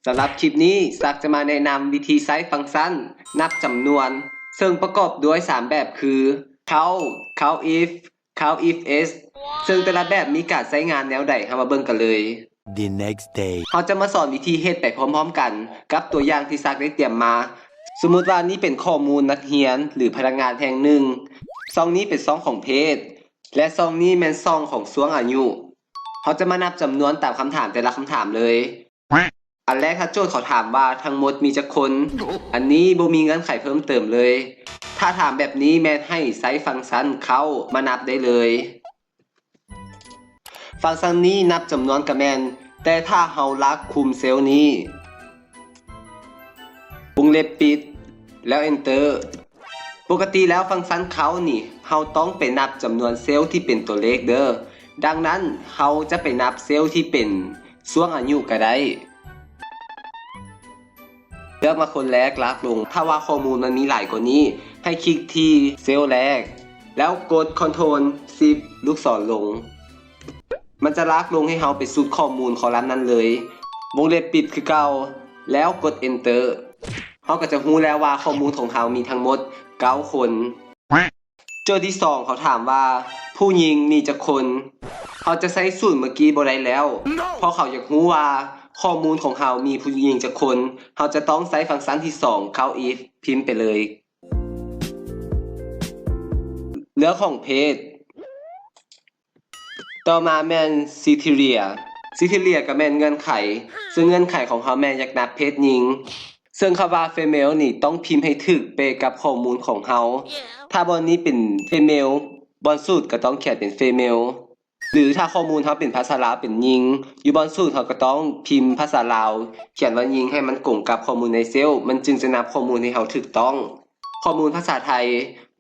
ສຳລັບຄລິບນີ້ ສັກຈະມາແນະນຳວິທີໃຊ້ຟັງຊັນນັບຈຳນວນ ເຊິ່ງປະກອບດ້ວຍສາມແບບຄື count, count if, count if s ເຊິ່ງແຕ່ລະແບບມີການໃຊ້ງານແນວໃດ ເຮົາມາເບິ່ງກັນເລີຍ. The next day. ເຮົາຈະມາສອນວິທີເຮັດໄປພ້ອມໆກັນກັບຕົວຢ່າງທີ່ສັກໄດ້ຕຽມມາ. ສົມມຸດວ່ານີ້ເປັນຂໍ້ມູນນັກຮຽນ ຫຼື ພະນັກງານແຫ່ງໜຶ່ງ. ຊ່ອງນີ້ເປັນຊ່ອງຂອງເພດ ແລະ ຊ່ອງນີ້ແມ່ນຊ່ອງຂອງຊ່ວງອາຍຸ. ເຮົາຈະມານັບຈຳນວນຕາມຄຳຖາມແຕ່ລະຄຳຖາມເລີຍ. ອັນແລກ ຖ້າໂຈດເຂົາຖາມວ່າທັງໝົດມີຈັກຄົນ, ອັນນີ້ບໍ່ມີເງື່ອນໄຂເພີ່ມເຕີມເລີຍ. ຖ້າຖາມແບບນີ້ແມ່ນໃຫ້ໃຊ້ຟັງຊັນ count ມານັບໄດ້ເລີຍ. ຟັງຊັນນີ້ນັບຈຳນວນກະແມ່ນ, ແຕ່ຖ້າເຮົາລາກຄຸມເຊວນີ້ ວົງເລັບປິດ ແລ້ວ Enter. ປົກກະຕິແລ້ວຟັງຊັນ count ນີ້ ເຮົາຕ້ອງໄປນັບຈຳນວນເຊວທີ່ເປັນຕົວເລກເດີ້. ດັ່ງນັ້ນ ເຮົາຈະໄປນັບເຊວທີ່ເປັນຊ່ວງອາຍຸກະໄດ້. ເລືອກມາຄົນແລກ ລາກລົງ. ຖ້າວ່າຂໍ້ມູນມັນມີຫຼາຍກວ່ານີ້ ໃຫ້ຄລິກທີ່ເຊວແລກ ແລ້ວກົດ Ctrl Shift ລູກສອນລົງ. ມັນຈະລາກລົງໃຫ້ເຮົາໄປສຸດຂໍ້ມູນຄໍລັມນັ້ນເລີຍ. ວົງເລັບປິດຄືເກົ່າ ແລ້ວກົດ Enter. ເຮົາກໍຈະຮູ້ແລ້ວວ່າຂໍ້ມູນຂອງເຮົາມີທັງໝົດເກົ້າຄົນ. ໂຈດທີສອງ ເຂົາຖາມວ່າຜູ້ຍິງມີຈັກຄົນ? ເຮົາຈະໃຊ້ສູດເມື່ອກີ້ບໍ່ໄດ້ແລ້ວ, ເພາະເຂົາຢາກຮູ້ວ່າຂໍ້ມູນຂອງເຮົາມີຜູ້ຍິງຈັກຄົນ. ເຮົາຈະຕ້ອງໃຊ້ຟັງຊັນທີສອງ count if ພິມໄປເລີຍ. ເລື່ອງຂອງເພດ. ຕໍ່ມາແມ່ນ criteria. Criteria ກໍແມ່ນເງື່ອນໄຂ, ເຊິ່ງເງື່ອນໄຂຂອງເຮົາແມ່ນຢາກນັບເພດຍິງ. ເຊິ່ງຄຳວ່າ female ນີ້ຕ້ອງພິມໃຫ້ຖືກເປະກັບຂໍ້ມູນຂອງເຮົາ. ຖ້າບ່ອນນີ້ເປັນ female, ບ່ອນສູດກໍຕ້ອງຂຽນເປັນ female. ຫຼື ຖ້າຂໍ້ມູນເຮົາເປັນພາສາລາວເປັນຍິງ, ຢູ່ບ່ອນສູດເຮົາກໍຕ້ອງພິມພາສາລາວ, ຂຽນວ່າຍິງໃຫ້ມັນກົງກັບຂໍ້ມູນໃນເຊວ, ມັນຈຶ່ງຈະນັບຂໍ້ມູນໃຫ້ເຮົາຖືກຕ້ອງ. ຂໍ້ມູນພາສາໄທ,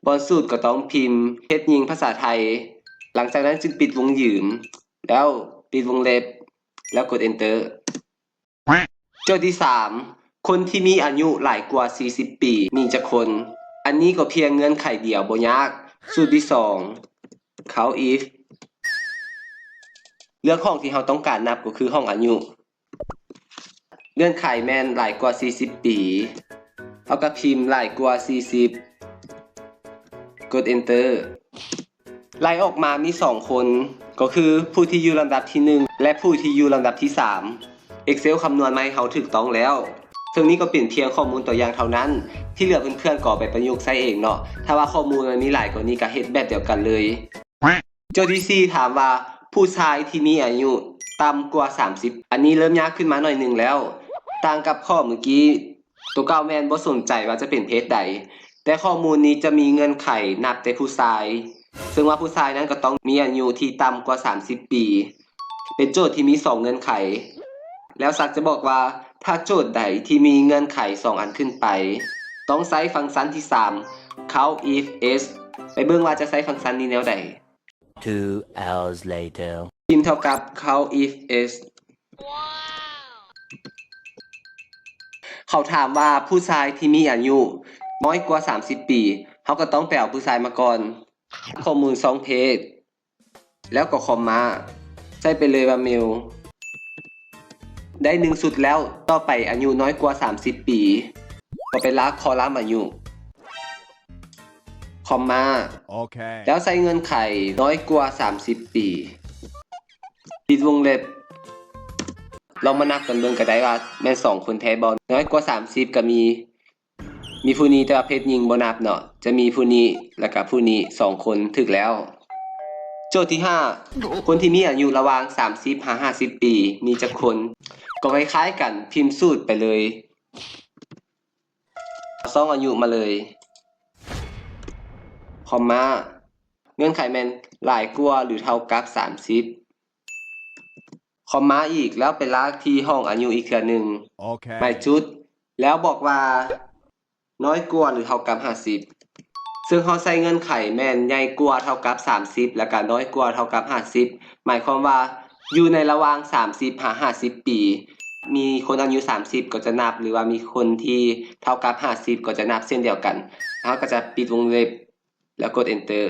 ບ່ອນສູດກໍຕ້ອງພິມເພດຍິງພາສາໄທ, ຫຼັງຈາກນັ້ນຈຶ່ງປິດວົງຢືມ, ແລ້ວປິດວົງເລັບ, ແລ້ວກົດ Enter. ໂຈດທີສາມ ຄົນທີ່ມີອາຍຸຫຼາຍກວ່າສີ່ສິບປີມີຈັກຄົນ? ອັນນີ້ກໍພຽງເງື່ອນໄຂດຽວ, ບໍ່ຍາກ. ສູດທີສອງ count if. ເລືອກຫ້ອງທີ່ເຮົາຕ້ອງການນັບກໍຄືຫ້ອງອາຍຸ. ເງື່ອນໄຂແມ່ນຫຼາຍກວ່າສີ່ສິບປີ. ເຮົາກໍພິມຫຼາຍກວ່າສີ່ສິບ ກົດ Enter. ໄລ່ອອກມາມີສອງຄົນ, ກໍຄືຜູ້ທີ່ຢູ່ລຳດັບທີໜຶ່ງ ແລະ ຜູ້ທີ່ຢູ່ລຳດັບທີສາມ. Excel ຄຳນວນມາໃຫ້ເຮົາຖືກຕ້ອງແລ້ວ. ເຊິ່ງນີ້ກໍເປັນພຽງຂໍ້ມູນຕົວຢ່າງເທົ່ານັ້ນ, ທີ່ເຫຼືອເພື່ອນໆກໍເອົາໄປປະຍຸກໃຊ້ເອງເນາະ. ຖ້າວ່າຂໍ້ມູນມັນມີຫຼາຍກວ່ານີ້ກໍເຮັດແບບດຽວກັນເລີຍ. ໂຈດທີສີ່ ຖາມວ່າຜູ້ຊາຍທີ່ມີອາຍຸຕ່ຳກວ່າສາມສິບ, ອັນນີ້ເລີ່ມຍາກຂຶ້ນມາໜ້ອຍໜຶ່ງແລ້ວ. ຕ່າງກັບຂໍ້ເມື່ອກີ້, ຕົວເກົ່າແມ່ນບໍ່ສົນໃຈວ່າຈະເປັນເພດໃດ, ແຕ່ຂໍ້ມູນນີ້ຈະມີເງື່ອນໄຂນັບແຕ່ຜູ້ຊາຍ, ເຊິ່ງວ່າຜູ້ຊາຍນັ້ນກໍຕ້ອງມີອາຍຸທີ່ຕ່ຳກວ່າສາມສິບປີ. ເປັນໂຈດທີ່ມີສອງເງື່ອນໄຂ. ແລ້ວສັກຈະບອກວ່າ ຖ້າໂຈດໃດທີ່ມີເງື່ອນໄຂສອງອັນຂຶ້ນໄປ, ຕ້ອງໃຊ້ຟັງຊັນທີສາມ count if s. ໄປເບິ່ງວ່າຈະໃຊ້ຟັງຊັນນີ້ແນວໃດ. Two hours later. ພິມເທົ່າກັບ count if s. ເຂົາຖາມວ່າຜູ້ຊາຍທີ່ມີອາຍຸນ້ອຍກວ່າສາມສິບປີ, ເຮົາກໍຕ້ອງໄປເອົາຜູ້ຊາຍມາກ່ອນ. ຂໍ້ມູນຊ່ອງເພດ ແລ້ວກໍຄອມມາ, ໃສ່ໄປເລີຍວ່າ male. ໄດ້ໜຶ່ງຊຸດແລ້ວ. ຕໍ່ໄປອາຍຸນ້ອຍກວ່າສາມສິບປີ, ກໍໄປລາກຄໍລັມອາຍຸ. ຄອມມາ ໂອເຄ ແລ້ວໃສ່ເງື່ອນໄຂນ້ອຍກວ່າສາມສິບປີ ປິດວົງເລັບ. ລອງມານັບກັນເບິ່ງກໍໄດ້ວ່າແມ່ນສອງຄົນແທ້ບໍ່? ນ້ອຍກວ່າສາມສິບກໍມີ, ມີຜູ້ນີ້ ແຕ່ວ່າເພດຍິງບໍ່ນັບເນາະ, ຈະມີຜູ້ນີ້ ແລ້ວກໍຜູ້ນີ້ ສອງຄົນ. ຖືກແລ້ວ. ໂຈດທີຫ້າ ຄົນທີ່ມີອາຍຸລະຫວ່າງສາມສິບຫາຫ້າສິບປີ ມີຈັກຄົນ? ກໍຄ້າຍໆກັນ, ພິມສູດໄປເລີຍ. ຊ່ອງອາຍຸມາເລີຍ. ຄອມມາ ເງື່ອນໄຂແມ່ນຫຼາຍກວ່າ ຫຼື ເທົ່າກັບ ສາມສິບ. ຄອມມາອີກ ແລ້ວໄປລາກທີ່ຫ້ອງອາຍຸອີກເທື່ອໜຶ່ງ. ໂອເຄ ໝາຍຈຸດ ແລ້ວບອກວ່າ ນ້ອຍກວ່າ ຫຼື ເທົ່າກັບ ຫ້າສິບ. ເຊິ່ງເຮົາໃຊ້ເງື່ອນໄຂແມ່ນໃຫຍ່ກວ່າ ເທົ່າກັບ ສາມສິບ ແລ້ວກະນ້ອຍກວ່າ ເທົ່າກັບ ຫ້າສິບ. ໝາຍຄວາມວ່າ ຢູ່ໃນລະຫວ່າງສາມສິບຫາຫ້າສິບປີ, ມີຄົນອາຍຸສາມສິບກໍຈະນັບ ຫຼືວ່າມີຄົນທີ່ເທົ່າກັບຫ້າສິບກໍຈະນັບເຊັ່ນດຽວກັນ. ເຮົາກໍຈະປິດວົງເລັບ ແລ້ວກົດ Enter.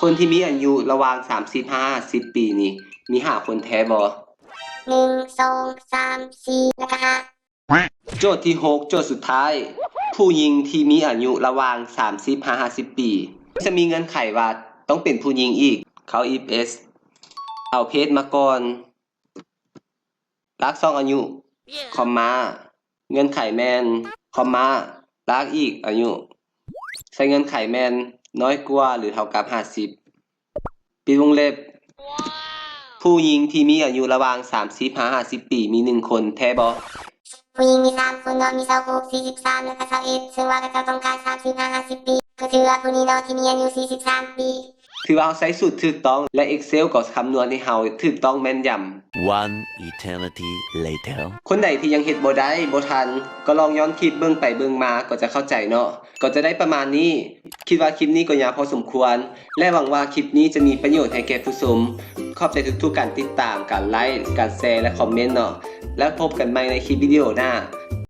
ຄົນທີ່ມີອາຍຸລະຫວ່າງສາມສິບຫາຫ້າສິບປີນີ້ ມີຫ້າຄົນແທ້ບໍ່? ໜຶ່ງ ສອງ ສາມ ສີ່ ແລະ ຫ້າ. ໂຈດທີຫົກ ໂຈດສຸດທ້າຍ ຜູ້ຍິງທີ່ມີອາຍຸລະຫວ່າງສາມສິບຫາຫ້າສິບປີ ຈະມີເງື່ອນໄຂວ່າຕ້ອງເປັນຜູ້ຍິງອີກ. ເຂົ້າ if else ເອົາເພດມາກ່ອນ ລາກສອງອາຍຸ ຄອມມາ ເງື່ອນໄຂແມ່ນ ຄອມມາ ລາກອີກອາຍຸ ໃສ່ເງື່ອນໄຂແມ່ນນ້ອຍກວ່າ ຫຼື ເທົ່າກັບຫ້າສິບ ປິດວົງເລັບ ຜູ້ຍິງທີ່ມີອາຍຸລະຫວ່າງສາມສິບຫາຫ້າສິບປີມີໜຶ່ງຄົນ ແທ້ບໍ່? ຜູ້ຍິງມີສາມຄົນເນາະ ມີຊາວຫົກ ສີ່ສິບສາມ ແລະກະຊາວເອັດ ເຊິ່ງວ່າຂະເຈົ້າຕ້ອງການສາມສິບຫາຫ້າສິບປີ ກະຖືວ່າຜູ້ນີ້ເນາະທີ່ມີອາຍຸສີ່ສິບສາມປີ. ຖືວ່າເຮົາໃຊ້ສູດຖືກຕ້ອງ ແລະ Excel ກໍຄຳນວນໃຫ້ເຮົາຖືກຕ້ອງແມ່ນຢຳ. One eternity later. ຄົນໃດທີ່ຍັງເຮັດບໍ່ໄດ້ ບໍ່ທັນ ກໍລອງຍ້ອນຄລິບເບິ່ງໄປເບິ່ງມາກໍຈະເຂົ້າໃຈເນາະ. ກໍຈະໄດ້ປະມານນີ້. ຄິດວ່າຄລິບນີ້ກໍຍາວພໍສົມຄວນ ແລະ ຫວັງວ່າຄລິບນີ້ຈະມີປະໂຫຍດໃຫ້ແກ່ຜູ້ຊົມ. ຂອບໃຈທຸກໆການຕິດຕາມ, ການໄລ, ການແຊ ແລະ ຄອມເມັນເນາະ. ແລ້ວພົບກັນໃໝ່ໃນຄລິບວິດີໂອໜ້າ.